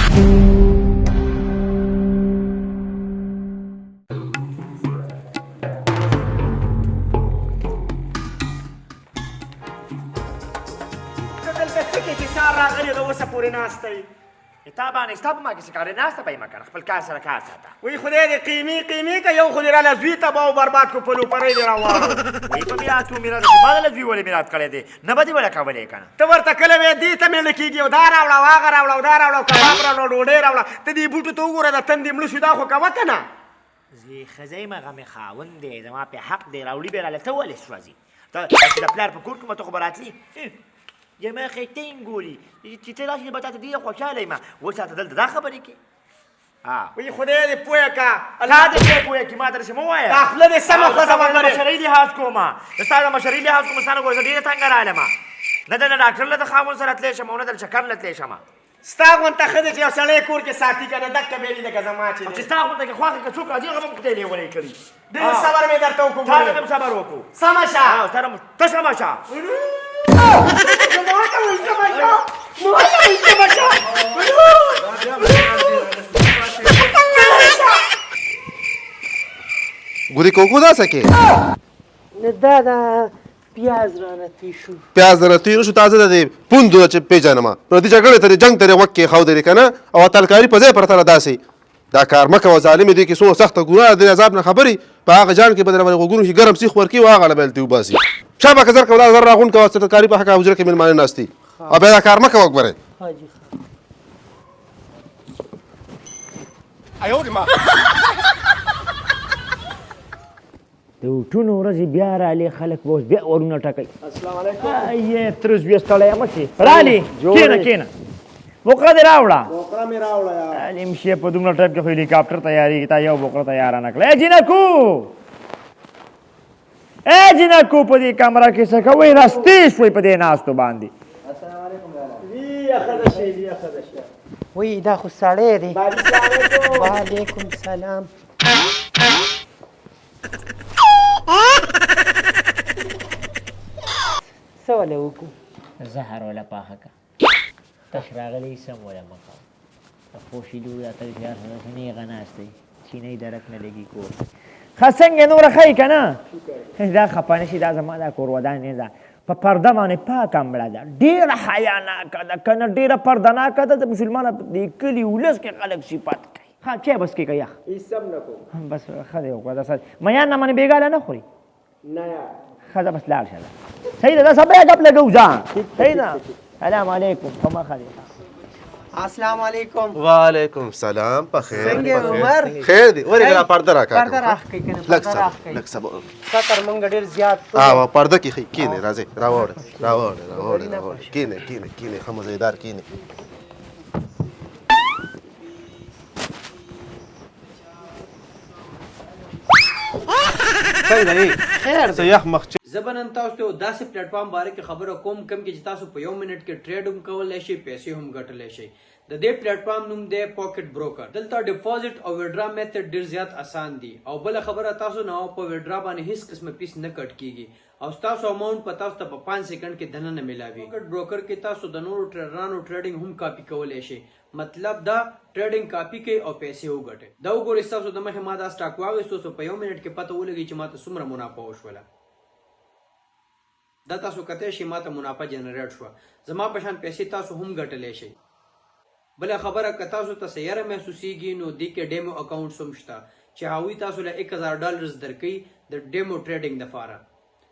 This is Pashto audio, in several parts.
ته دلته څه کوې چې سهار راغلی د اوسه پورې ناسته یې؟ تا باندې ستا په ما کې څه کار دی؟ ناسته به یې مه کنه، خپل کار سره کار ساته. وایي خدای دې قیمې قیمې که، یو خو دې راله زوی تباه او برباد کړو، په لوپرۍ دې راواړو. وایي په میراتو میرات چې ما له زوی ولې میرات کړی دی، نه به دې وله کولې که نه. ته ورته کله وایې دې ته مې نه کېږي، او دا راوړه او هغه راوړه او دا راوړه او کباب راوړه او ډوډۍ راوړه. ته دې بوټو ته وګوره، د تندې مړه شو، دا خو کوه که نه. زه ښځه یم، هغه مې خاوند دی، زما پې حق دی، راوړي به یې راله. ته ولې سوځې؟ ته چې د پلار په کور کې ته خو به راتلې، زما خېټین ګوري چې ته راشې به تا ته ډېره خوشحاله یم. اوس راته دلته دا خبرې کوې. وایي خدای دې پوهه که. تا دې خدای پوهه کړي، ما ته داسې مه وایه. دا خوله دې سمه خوځوه د مشرۍ لحاظ کوم، د ستا د مشرۍ لحاظ کوم، ستا نه ګوره زه ډېره تنګه رالم. نه د ډاکټر له د خاوند سره تللی شم او نه د چکر له تللی شم. ستا غونته ښځه چې یو سړی کور کې ساتي که نه، دقه به لکه زما چې چې ستا غونته کې خواښه که څوک راځي هغه به هم خدای لېونی کړي. ډېر صبر مې درته وکړو. تا ته هم صبر وکړو. سمه شه. ته سمه شه. ما ته وایي سمه شه، ما ته وایي سمه شه. ګوري کوکو دا څه کې؟ نه دا دا پیاز رانه تېر شو. پیاز درنه تېر شو؟ تازه د دې پوندو چې پېژنم، پردي جګړې ته جنګ ته دې غوږ کېښودلې که نه، او تلکاري په ځای پرته ده. داسې دا کار مه کوه ظالمې، دې کې څومره سخته ګناه ده، د عذاب نه خبرې په هغه جان کې به درباندې غوږونو کې ګرم سیخ ورکړي او هغه له به دلته وباسي. شابه که زر کوه، دا زر راغونډ کوه، څه تلکاري په حقه حجره کې مېلمانه ناست دي، او بیا دا کار مه کوه ګورې. د وټونو ورځې بیا رالې، خلک به اوس بیا ورونه ټکوي. السلام علیکم. ایې تره زویه ستړی مه شې، رالې کښېنه کښېنه. بوقره دې راوړه؟ بوقره مې راوړه یار. عالم شې، په دومره ټایم کې خو هلیکاپټر تیارېږي، تا یو بوقره تیاره نه کړه. ای جینکو، ای جینکو، په دې کمره کې څه کوئ؟ راستې شوئ په دې ناستو باندې. السلام علیکم لالا. وی ښځه شې، وی ښځه شې. وی دا خو سړی دی. وعلیکم سلام. څه وله وکړو؟ زهر وله پاخه که، تش راغلی سم وله مه کوه. د خوشي لور راته چې هر څه نېغه ناست دی، چینۍ درک نه لګي کور. ښه څنګه نوره ښه یې که نه؟ دا خفه نه شي، دا زما دا کور ودان نه ده، په پرده باندې پاکه مړه ده، ډېره حیاناکه ده که نه، ډېره پردناکه ده. د مسلمانه د کلي ولس کې خلک صفت کوي. ښه چای بس کې که یخ؟ هیڅ هم نه کوم. بس ښه دی وکړه. دا څه میان نه منې بېګاله نه خوري؟ نه یار. ښه ده بس لاړ شه. صحیح ده، دا سبا ګپ لګو ځه. صحیح ده، سلام علیکم. په مخه دې. السلام علیکم. وعلیکم سلام. په خیر. څنګه عمر؟ خیر دی. ورې ګرا پرده راکا. پرده راخکې کنه؟ پرده راخکې. لږ صبر. ستر مونږ ډیر زیات. ها پرده کې خې کینې، راځي راوړ راوړ راوړ راوړ، کینې کینې کینې، ښه مزیدار کینې. څنګه یې؟ خیر څه یخ مخ. زه به نن تاسو ته یو داسې پلیټ فارم باره کې خبره کوم کوم کې چې تاسو په یو منټ کې ټریډ هم کولای شئ، پیسې هم ګټلی شئ. د دې پلیټ فارم نوم دی پاکټ بروکر. دلته ډیپوزټ او ویډرا میتھډ ډیر زیات اسان دي، او بله خبره تاسو نه په ویډرا باندې هیڅ قسمه فیس نه کټ کیږي، او ستاسو اماونټ په تاسو ته په 5 سیکنډ کې دننه ملاوي. پاکټ بروکر کې تاسو د نورو ټریډرانو ټریډینګ هم کاپي کولای شئ، مطلب دا ټریډینګ کاپي کړئ او پیسې وګټئ. دا وګورئ ستاسو د مخې ما دا سټاک واخیستو څو په یو منټ کې پته ولګي چې ماته څومره منافع وشوله. دا تاسو کتای شئ ماته منافع جنریټ شوه. زما په شان پیسې تاسو هم ګټلی شئ. بله خبره که تاسو ته څه یره محسوسیږي نو دې کې ډیمو اکاونټس هم شته چې هغوی تاسو له 1000 ډالرز درکوي د ډیمو ټریډینګ دپاره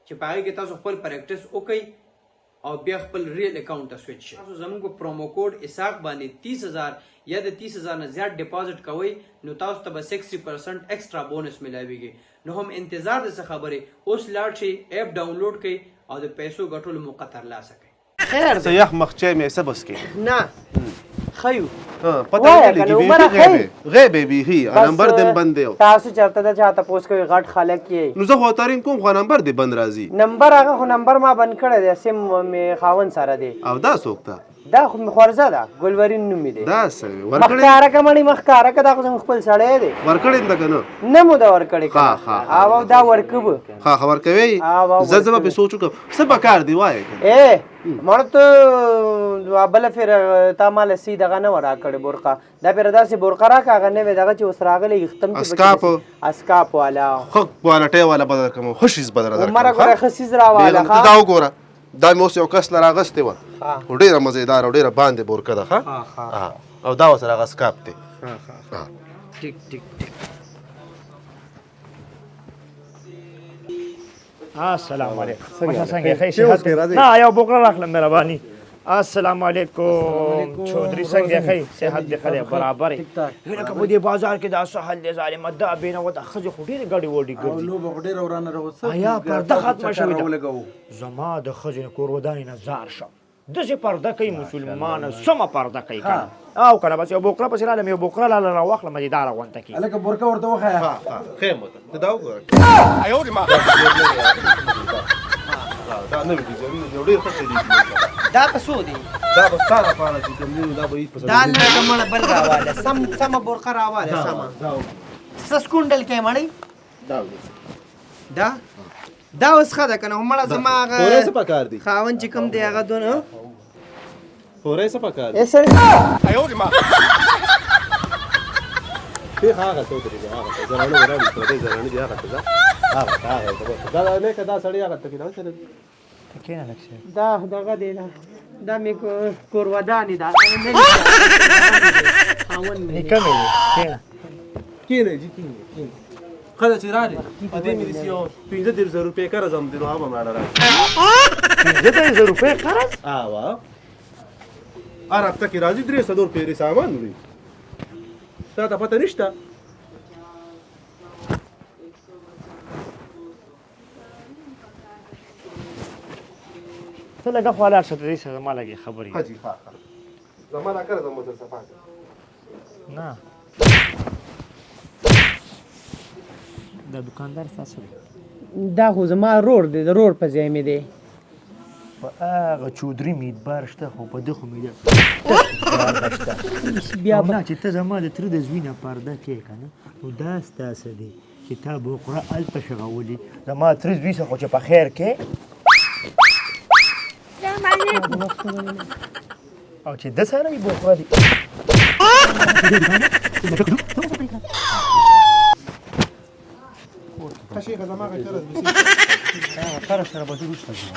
چې په هغې کې تاسو خپل پریکټس وکړئ او بیا خپل ریل اکاونټ ته سویچ شئ. تاسو زموږ په پرومو کوډ اسحاق باندې 30,000 یا د 30,000 نه زیات ډیپازټ کوئ نو تاسو ته به 60% ایکسټرا بونس ملاویږي. نو هم انتظار د څه خبرې، اوس لاړ شئ اپ ډاونلوډ کړئ او د پیسو ګټلو موقع ترلاسه کړئ. خیر څه یخ مخ چای مې څه بس کې؟ نه ښه یو. پته وایه نه کنه لګي. عمره. بیخي غیب یې، غیب یې بیخي، نمبر دې بند دی. تاسو چېرته د چا تپوس کوئ، غټ خلک یې. نو زه خو ترین کوم خو نمبر دې بند راځي. نمبر هغه خو نمبر ما بند کړی دی، سیم مې خاوند سره دی. او دا څوک ده؟ دا خو مې خورزه ده، ګلورین نوم مې دی. دا څه ورکړې؟ مخکاره که مړی مخکاره که، دا خو زموږ خپل سړی دی. ورکړې ده که نه؟ نه مو ده ورکړې که ښه ښه. او دا ورکوه. ښه ښه ورکوي. او زه به پې سوچ وکړم. څه په کار دی وایې که؟ ای. مړه ته بله پھر تا مال سی دغه نه راکړې برقه دا پھر داسې برقه راکړه هغه نوې دغه چې اوس راغلی ختم چې اسکاپ. اسکاپ والا ښه کوالټۍ والا به درکړم ښه شیز به درکړم عمره ګوره ښه څیز راواله ته دا وګوره دا مې اوس یو کس له راغستې وه خو ډېره مزیداره او ډېره باندې بورکه ده ښه او دا ورسره هغه سکاپ دی. ټیک ټیک ټیک. السلام علیکم. څنګه ښه صحت؟ نه یو بوکره راخلم مهرباني. السلام علیکم چودري، څنګه ښه صحت دې؟ ښه دی برابر یې. لکه په دې بازار کې دا څه حال دی ظالمه، دا بېنوا دا ښځې خو ډېرې ګډې وډې ګرځي. لوبه خو ډېره ورانه راوسته. ایا پرده ختمه شوې ده؟ زما د ښځې نه کور ودانې نه ځار شم، داسې پرده کوي مسلمانه، سمه پرده کوي که نه او که نه. بس یو بوکره پسې راغلم، یو بوکره لاله راواخله مزېداره غونته کېږي. هلکه بورکه ورته وښیه. ښه یم ورته، ته دا وګوره، دا نوی ډیزاینونه دي او ډېر ښه چلېږي. دا په څو دی؟ دا به ستا لپاره چې کوم دی نو دا به یې په دا نه مړه بل راواله، سم سمه برقه راواله سمه. څه سکونډل کې مړی دا دا اوس ښه ده که نه مړه؟ زما هغه خورې څه پکار دي؟ خاوند چې کوم دی هغه دونه خورې څه پکار دي؟ پېښه هغه ته ودرېږه، هغه ته زرانه ورانه پردی زرانه دي، هغه ته ځه، هغه ته هغه ته دا نه که دا سړی هغه ته کې دا چلوي. کښېنه لږ شی. دا دغه دی، دا دا مې کور ودانې ده، خاوند مې. نیکه مې دی، کښېنه. کښېنه جي، کښېنه کښېنه. ښه ده چې راغلې، په دې مې داسې یو 35,000 روپۍ قرض هم دی نو هغه به هم راله راکړې. 35,000 روپۍ قرض؟ اوه، هر هفته کې راځي 3 4 پیرې سامان وړي، تا ته پته نشته. ته لږه خوا لاړ شه، د دې سره زما لږې خبرې. ښه جي، ښه ښه، زما دا قرض هم ورسره صفا کړه. نه دا دکاندار ستاسو دی؟ دا خو زما رور دی، د رور په ځای مې دی. په هغه چودري مې اعتبار شته خو په ده خو مې اعتبار نشته. بیا نه چې ته زما د تره د زوی نه پرده کې که نه نو دا ستا څه دی چې تا بوقره هلته شغولي زما تره زوی څخه، خو چې په خیر کې او چې ده سره یې بوقره دی. ښه شیخه، زما هغه قرض به قرض سره به زه وروسته ځم.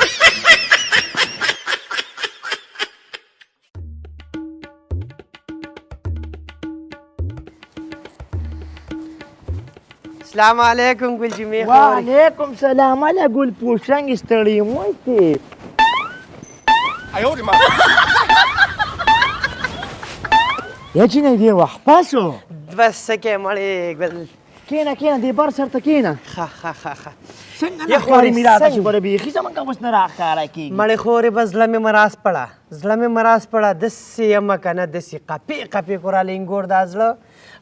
السلام علیکم ګل جمعې خورې. وعلیکم سلام. اله ګل پوشنګ، ستړی موستې. یا چې نه دی وخت پاسو. بس څه کې مړې ګل؟ کینه کینه، دې بر سر ته کینه. ښه ښه ښه ښه. څنګه یا نه ښکاري خورې، مې راته چې څنګه؟ ګوره بیخي زمونږ اوس نه راښکاره کېږي. مړې خورې، بس زړه مې مراس پړه، زړه مې مراس پړه، داسې یمه که نه داسې قپې قپې کو راله اینګور دا زړه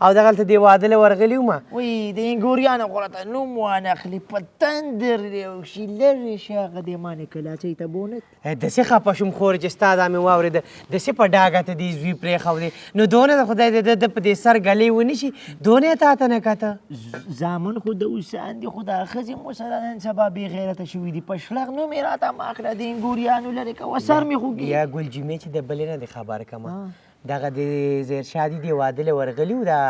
او دغلته دې واده له ورغلي ومه. وی د اینګوریانو خو راته نوم وانخلي، په تندر دی او شي لرې شي هغه دې مانې کلاچۍ ته بونه. داسې خفه شوم خورې چې ستا دا مې واورېده، داسې په ډاګه ته دې زوی پرېښودې، نو دونه د خدای د ده په دې سر ګلې ونه شي، دونه یې تا ته نه کته. زامن خو د اوسان دي خو دا ښځې مو سره نن سبا بې غیرته شوي دي. په شلغ نوم یې راته مه اخله، د اینګوریانو لرې کوه، سر مې خوږېږي. یا ګل جمعې چې د بلې نه دې خبر کمه، دغه د زیرشاه دي واده له ورغلي وو، دا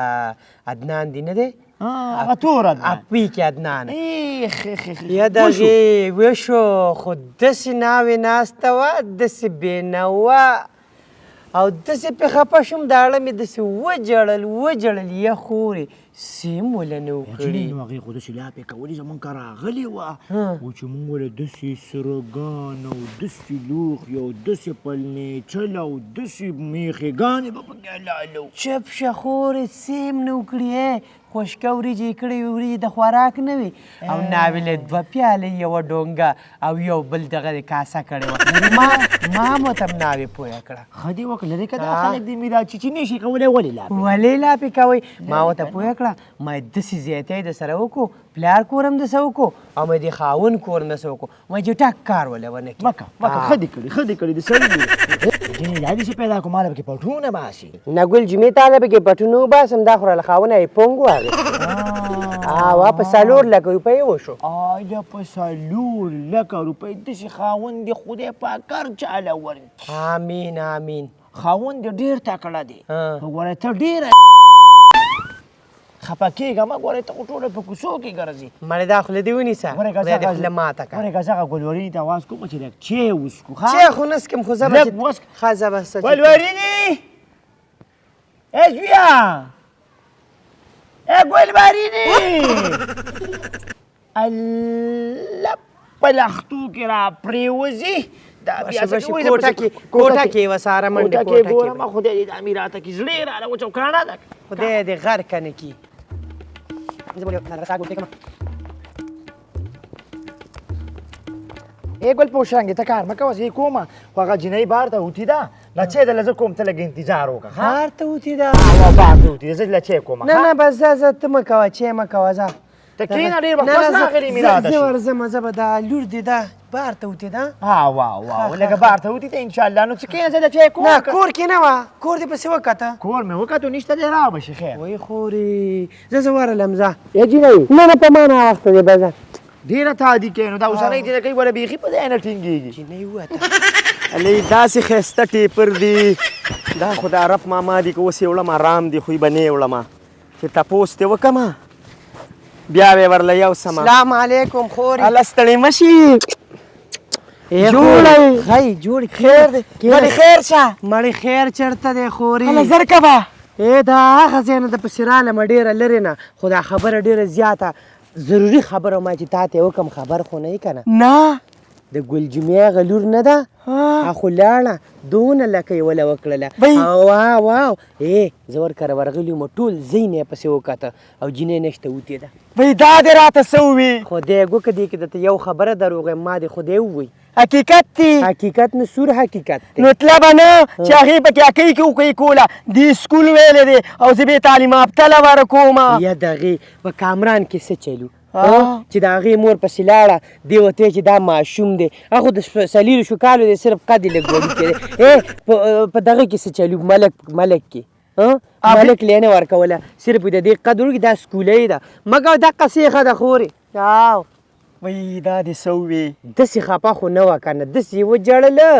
عدنان دی نه دی؟ هغه تور عدنان. اپی کې عدنان. ایخ ایخ ایخ. یا دغې وشو خو داسې ناوې ناسته وه، داسې بېنوا او داسې پې خفه شوم، دا اړه مې داسې وژړل وژړل. یا خورې سیم وله نه وکړي. نو هغې خو داسې لاپې کولې، زمونږ که راغلې وه او چې مونږ وله داسې سرګان او داسې لوښي او داسې پلنېچل او داسې میخې ګانې به پکې حلالو. چپ شه خورې، سیم نه وکړي. خشکه وریجې یې کړې وې، وریجې د خوراک نه وې، او ناوې له دوه پیالې، یوه ډونګه او یو بل دغه د کاسه کړې وه. ما مو ته هم ناوې پوهه کړه. ښه دې وکړه، لرې که دا خلک دې مې دا چې نه شي کولی ولې لاپې ولې لاپې کوئ؟ ما ورته پوهه کړه، ما یې داسې زیاتی د سره وکړو، پلار کور هم داسې وکړو او مې د خاوند کور هم داسې وکړو، ما چې ټک کار وله ونه کړي. مکه مکه، ښه دې کړي، ښه دې کړي. د سړي جینۍ دا دې چې پیدا کړو، ماله پکې پټونه باسي. نه ګل جمعې، تاله پکې پټونه وباسم؟ دا خو راله خاونه یې پونګ واغېست. وا په 4 لکه روپۍ وشو. آیا په 4 لکه روپۍ؟ داسې خاوند دې خدای پاک هر چاله ورکړي. آمین، آمین. خاوند دې ډېر تکړه دی. وګوره، ته ډېره خفه کېږه مه. ګوره، ته خو ټوله په کوڅو کې ګرځې. مړې دا خوله دې ونیسه. ګوره که خدای دې خوله ماته کړه. ګوره که زه هغه ګلوریني ته اواز کوم چې لږ چای وڅکو، ښه؟ چای خو نه څکم، خو زه به لږ وڅکه. ښه، زه به څه ګلوریني، ای زویه، ای ګلوریني، الله په لښتو کې را پرېوځي دا بیا بشه څه بشه وایي؟ کوټه کې، کوټه کې وساره منډې. کوټه کې کوټه کې. ګوره ما، خدای دې دا میراته کې زړه یې راله وچو کاڼه ده. خدای دې غر کنه کی. زه به یو ساګ وکړم. ای ګل پوشانګې، ته کار مه کوه، زه یې کومه. خو هغه جینۍ بار ته وتې ده، له چای دله زه کوم، ته لږ انتظار وکړه، ښه؟ بار ته وتی ده؟ او بار ته وتې ده، زه له چای کومه. نه. ښه؟ نه، بس زه زه ته مه کوه، چای مه کوه، ځه. ته کښېنه، ډېر وخت نه، بس نه، راغلې میراته زه شي. ورځم، زه به دا لور دې ده بار ته وتې ده. ها، وا وا، لږه بار ته وتې ده انشاءالله، نو څه، کښېنه، زه له چای کوم. نه، کور کې نه وه، کور دې پسې وکته؟ کور مې وکتو، نشته دی، را به شي، خیر. وای خورې، زه زه ورغلم، ځه. ای جینۍ. نه نه، په ما ناوخته دی، به ځه. ډېره تادي کوې، نو دا اوسنۍ جینکۍ ګوره بیخي په ځای نه ټینګېږي. جینۍ ووته. علی، داسې ښایسته ټیپر دی دا، خو د عرب ماما دی. که اوس یې وړم آرام دی، خو یې به نه یې وړم چې تپوس ترې وکړمه، بیا به یې ورله یو سمه. سلام علیکم خورې. هله ستړې مه شي. ای جوړه خورې. یې؟ خی جوړ. خیر دی، مړې خیر شه. مړې خیر چېرته دی خورې؟ هله زر کوه. ای دا هغه ځای نه د پسې رالمه ډېره لرې نه، خو دا خبره ډېره زیاته ضروري خبره ما چې تا ته یې وکړم، خبر خو نه یې که نه؟ نه. د ګل جمعې هغه لور نه ده، هغه خو لاړه، دونه لکه یې وله وکړله. واو واو، ای زه ورکره ورغلی وم، ټول ځای نه یې پسې وکته او جینۍ نشته، وتې ده. وی دا دې راته څه ووي؟ خدای ګو که دې کې درته یو خبره دروغ وایم، ما دې خدای ووایي. حقیقت دی. حقیقت نه، سور حقیقت دی. نو تله به نه چې هغې پکې اکۍ کې وکۍ کوله، دې سکول ویلی دی او زه بې تعلیم یافته له ورکومه. یا دغې په کامران کې څه چلو چې د هغې مور پسې لاړه، دې ورته ویل چې دا ماشوم دی، هغه خو د 24 کالو دی، صرف قد یې لږ وړوکی دی. ای په دغه کې څه چلو، ملک ملک کې ملک لې نه ورکوله، صرف د دې قد وړوکی، دا سکولۍ ده، مګر دقسې ښه ده خورې. او وی دا دې څه ووي؟ داسې خفه خو نه وه که نه، داسې یې وژړله،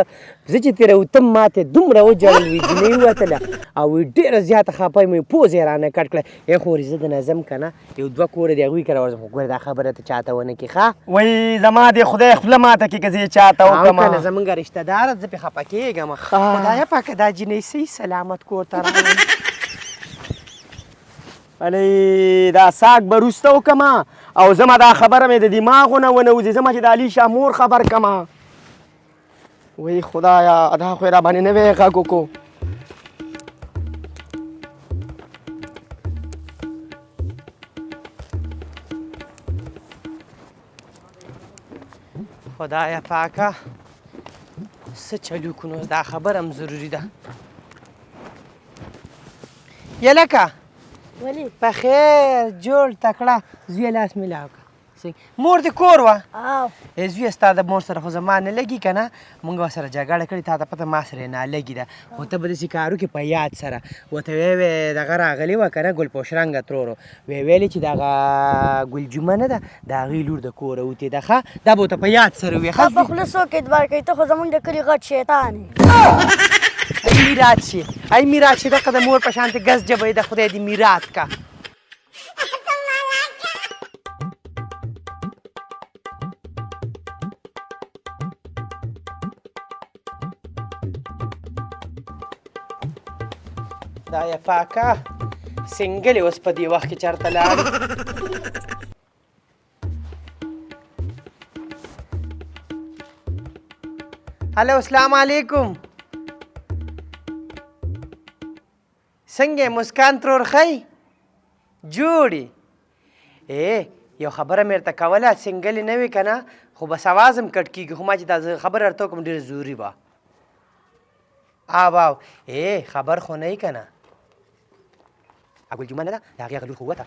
زه چې ترې وتم ماته دومره وژړل، وي جینۍ ووتله او وي ډېره زیاته خفه یم، وي پوزه یې رانه کټ کړه. ای خورې، زه د نظم که نه یو دوه کوره د هغوی کره ورځم، خو ګوره دا خبره ته چاته ونه کړې، ښه؟ وی زما دې خدای خوله ماته کړي که زه یې چاته او که نه وکړم. زمونږ رشته داره، زه پرې خفه کېږم. خدایه پاکه دا جینۍ صحیح سلامت کور ته راوړه. علی، دا ساک به وروسته وکړم او زما دا خبره مې د دماغو نه ونه وځي، زما چې د علي شاه مور خبر کمه. وی خدایا، دا خو یې را باندې نوی غږ وکړو. خدایه پاکه څه چلو کړو، نو دا خبره هم ضروري ده. یلکه. ولی؟ په خیر، جوړ تکړه زوی، لاس ملاو که. مور دې کور وه؟ او. ای زویه، ستا د مور سره خو زما نه لګي که نه، مونږ سره جګړه کړې، تا ته پته ما سره یې نالګي ده، خو ته به داسې کار وکړې، په یاد سره ورته ویې وې دغه راغلې وه که نه ګل پوشرنګه ترورو ویې ویلې چې دغه ګل جمعه نه ده، د هغې لور د کوره وتې ده، ښه؟ دا به ورته په یاد سره ووایې، ښه؟ تا په خوله څوک اعتبار کوي؟ ته خو زمونږ د کلي غټ شیطان یې. ای میرات شي، ای میرات شي، دغه د مور په شان ته ګز جبې د خدای دې میرات کا. دا یې پاکه سنګلې اوس په دې وخت کې چېرته لاړې؟ هلو، السلام علیکم، څنګه یې مسکان ترور، ښه یې جوړې؟ ای یو خبره مې درته کوله، سنګلې نه وې که نه، خو بس اواز هم کټ کېږي، خو ما چې دا خبره درته وکړم ډېره ضروري وه. آو آو، ای خبر خو نه یې که نه، ګل جمعه نه ده، د هغې هغه لور خو ووته،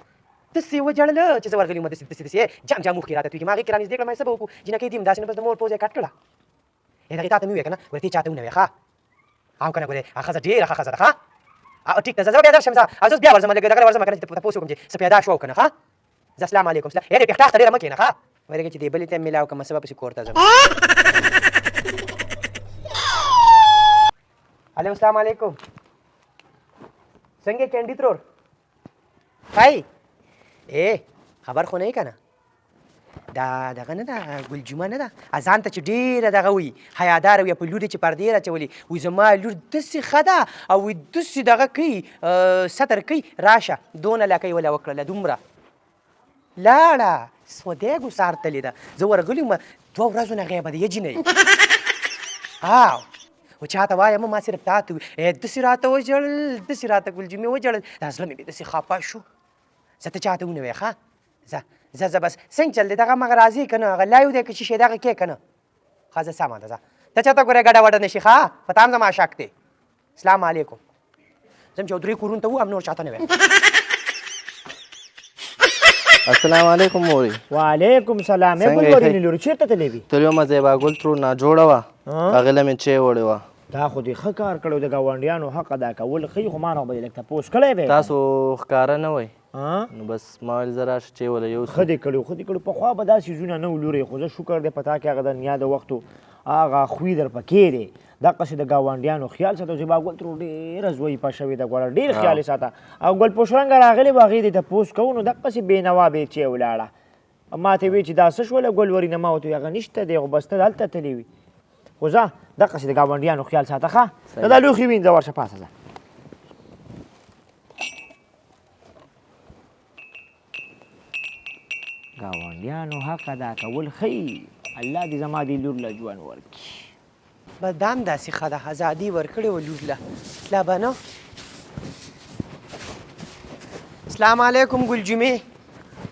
داسې یې وژړله چې زه ورغلی وم، داسې داسې داسې جام جام اوښکې راته تویږي، ما هغې کې رانږدې کړه، ما یې څه به وکړو، جینکۍ دي همداسې، نو بس د مور پوزه یې کټ کړه. ای دغې تا ته مې وویل که نه، ګوره ته چاته ونه وایې، ښه؟ او که نه ګورې هغه ښځه ډېره ښه ښځه ده، ښه؟ او ټیک ده، زه بیا درشم، زه او زه بیا ورځم، لږ دغه ورځم که نه چې تپوس وکړم چې څه پیدا شو او که نه، ښه؟ ځه سلام علیکم سلام. ای دې ټیک ټاک ته ډېره مه کښېنه ښه، ویرېږه چې دې بلې ته ملاو کړم، سبا پسې کور ته ځم. الو السلام علیکم، څنګه کینډي ترور؟ های ای خبر خو نه یې که نه؟ دا دغه نه ده، ګل جمعه نه ده، ځان ته چې ډېره دغه وي حیاداره وي، په لور یې چې پردې راچولې وي، زما لور داسې ښه ده او وي داسې دغه کوي ستر کوي، راشه دونه لکۍ وله وکړله دومره لاړه سودی ګوسار تللې ده. زه ورغلی وم، دوه ورځو نه غیبه ده یه جینۍ. او و چاته وایم ما صرف تا ته وي، داسې راته وژړل، داسې راته ګل جمعې وژړل، دا زړه مې داسې خفه شو. زه ته چاته ونه وایې ښه؟ ځه ځه ځه بس څنګه چل دی دغه مغه راځي که نه، هغه لایو دی که څه شی دغه کې که نه؟ ښه ځه سمه ده ځه، ته چاته ګورې ګډه وډه نه شي ښه، په تا هم زما شک دی. سلام علیکم. ځم چې یو درې کورونو ته وو هم نور چاته نه وایم. السلام علیکم موري. وعلیکم سلام. ای ګل ورینې لورې چېرته تللی وي؟ تللی وم، زیبا ګل ترور ناجوړه وه، هغې له مې چای وړې وه. دا خو دې ښه کار کړی، د ګاونډیانو حق ادا کول ښه خو ما نه به دې لږ تپوس کړی وی. تاسو ښکاره نه وئ نو بس ما ویل زه راشه چای وله یوسم. ښه دې کړی، ښه دې کړی. پخوا به دا څیزونه نه وو لورې، خو زه شکر دی په تا کې هغه د نیا د وختو هغه خوی در پکې دی، دقسې د ګاونډیانو خیال ساته. زیبا ګل ترور ډېره ضعیفه شوې ده، ګوره ډېر خیال یې ساته. او ګل پوشرنګه راغلې وه، هغې دې تپوس کوو نو دقسې بېنوا بې چای ولاړه، ما ته وی چې دا څه شوله ګل ورینه، ما ورته وویل هغه نشته دی، خو بس ته هلته تللی وي. خو ځه دقسې د ګاونډیانو خیال ساته ښه، ته دا لوښي وینځه ورشه پاڅه ځه. ګاونډیانو حق ادا کول ښه الله دې زما دې لور له ژوند ورکړي. بس دا هم داسې ښه ده، ازادي ورکړې وه لور له لا به نه. سلام علیکم ګل جمعې.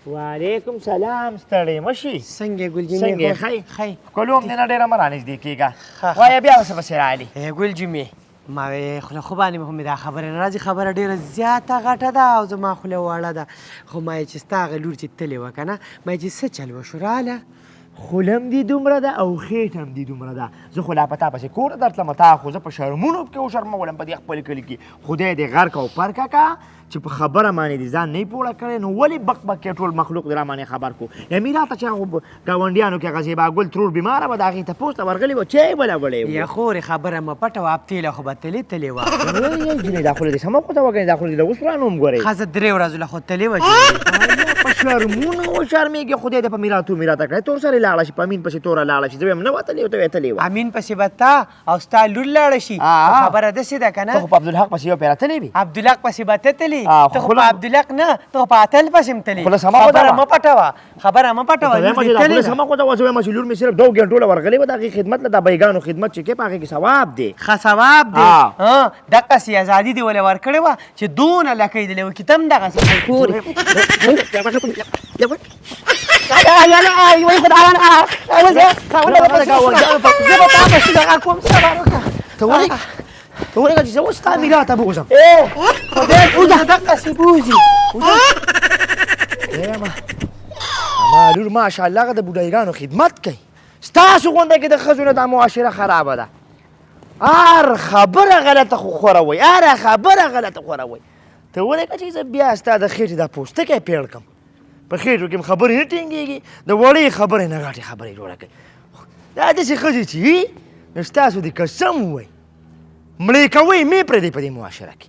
وعلیکم سلام. ستړی مه شي. څنګه ګل جمعې؟ څنګه یې؟ ښه یې؟ ښه یې. ښکلوم دې نه ډېره مه رانږدې کېږه، وایه بیا څه پسې راغلې؟ ګل جمعې ما وې خوله خو باندې خو مې دا خبره نه راځي، خبره ډېره زیاته غټه ده او زما خوله وړه ده، خو ما یې چې ستا هغه لور چې تللې وه که نه، ما یې چې څه چل وشو راله. خوله هم دې دومره ده او خېټه هم دې دومره ده، زه خو لا په تا پسې کور ته درتلم، تا خو زه په شرمونو کې وشرمولم په دې خپل کلي کې. خدای دې غرق او پرکه که چې په خبره باندې دې ځان نه پوړه کړی، نو ولې بک بک کې ټول مخلوق دې را باندې خبر کو؟ یعنی راته چې هغه ګاونډیانو کې هغه زیبا ګل ترور بیماره وه، د هغې تپوس ته ورغلې وه، چای یې وله وړی یا خورې خبره مه پټه وه، هفتې له خو به تلې تلې وه. جینۍ دا خوله دې سمه خوته وه که نه، دا خوله دې له اوس رانه هم ګورې. ښځه درې ورځو له خو تلې وه جینۍ. په شرمونو وشرمېږي، خدای دې په میراتو میراته کړی، تور سرې لاړه شي، په امین پسې توره لاړه شي. زه وایم نه وه تلې او ته وایې تلې وه. امین پسې به تا او ستا لور لاړه شي، خبره داسې ده که نه؟ ته خو په عبدالحق پسې یو پیره تلې وي. عبدالحق پسې به ته تلې، ته خو په عبدالحق نه، ته خو په اتل پسې هم تلې. خوله سمه خبره مه پټوه، خبره مه پټوه. لور دې تلې ده. سمه خو ده، زه وایم چې لور مې صرف دوو ګنټو له ورغلې وه د هغې خدمت له، د بیګانو خدمت چې کوې په هغې کې ثواب دی. ښه ثواب دی. دقسې ازادي دې ولې ورکړې وه چې دونه لکۍ دې وکړي، ته هم دغسې خورې. ته ولې ته ولې چې زه اوس ستا میراته بوځم؟ خدای بوځه دقسې بوځي. ما لور ماشاءالله هغه د بوډاګانو خدمت کوي. ستاسو غونډه کې د ښځو نه دا معاشره خرابه ده، هر خبره غلطه خو خوروئ، هره خبره غلطه خوروئ. ته ولې چې زه بیا ستا د خېټې دا پوستکی پېړ کړم؟ په خېټو کې هم خبرې نه ټینګېږي، د وړې خبرې نه غټې خبرې جوړه کوي. دا داسې ښځې چې وي نو ستاسو دې قسم ووایي مړې کوئ مې پرېږدئ په دې معاشره کې.